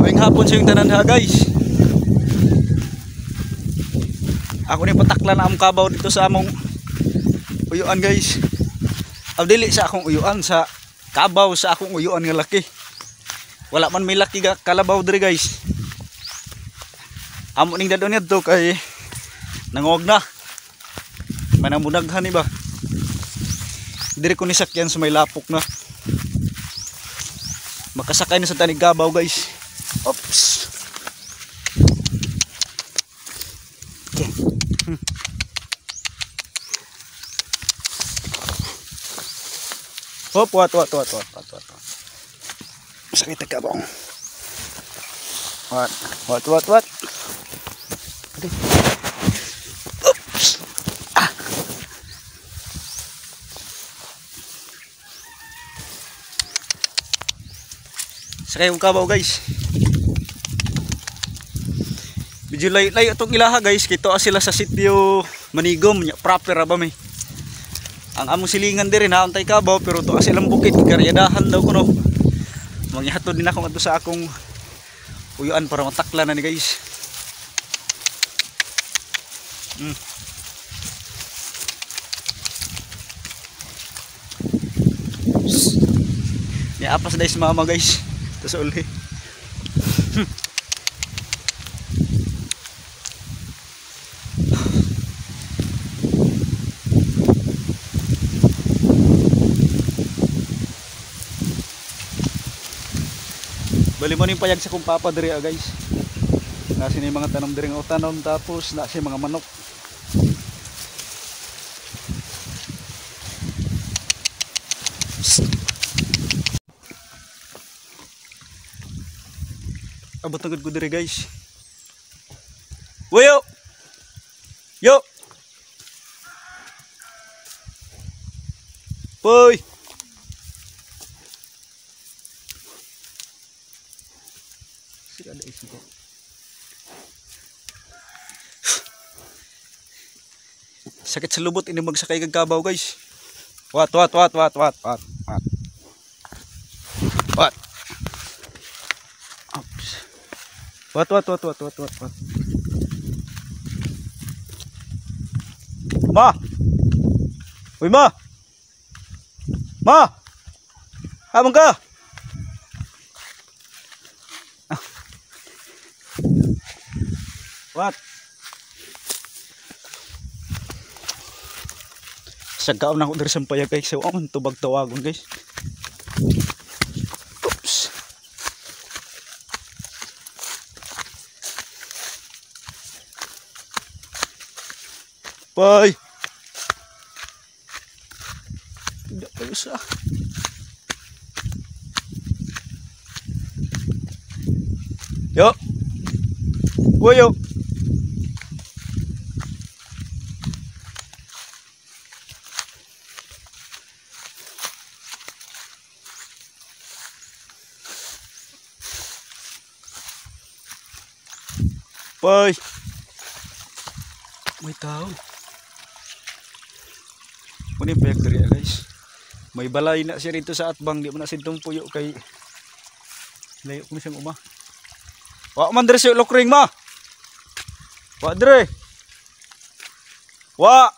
Maayong hapon sa iyong tanan ha guys. Ako ni pataklan ang kabaw dito sa among uyuan guys. Aw dili sa akong uyuan, sa kabaw sa akong uyuan nga laki. Wala man may laki ga kalabaw diri guys. Amo ning dadon ngadto kay nangog na. Manamunaghan ni ba. Diri ko ni sakyan sa may lapok na. Makasakay na sa tanig kabaw guys. Oops. Okay. Hop, what. Sakit ang kabaw. What. Okay. Oops. Ah. Sakay ang kabaw guys. Medyo layo-layo itong ilaha guys. Kito sila sa sitio Manigom. Proper ba may. Ang among silingan diri na antay kabaw pero to silang bukid karyadahan daw kuno. Manghihatod din ako ngadto sa akong uyuan para matakla na ni guys. Ni apas dai si mama guys. Tas uli. Bali mo ning payag sa kong papa diri guys. Nasi ni mga tanom diri nga tanom tapos nasi mga manok. Psst. Abot na gud ko diri guys. Wayo. Yo. Boy. Sakit sa lubot ini magsakay kag kabaw guys. What. What. Oops. What. Ma. Uy ma. Ma. Amang ka. What? Sagaw na ako diri sa payag guys. So, ang tubag tawagon guys. Oops. Bye. Hindi pa isa. Yo. Woyo. Bye. May tao. Muna yung payag diri guys. May balay na siya rito sa atbang. Di mo na sintong puyo kay layo ko na siyang uma. Wa man diri sa lokring ma. Wa diri. Wa.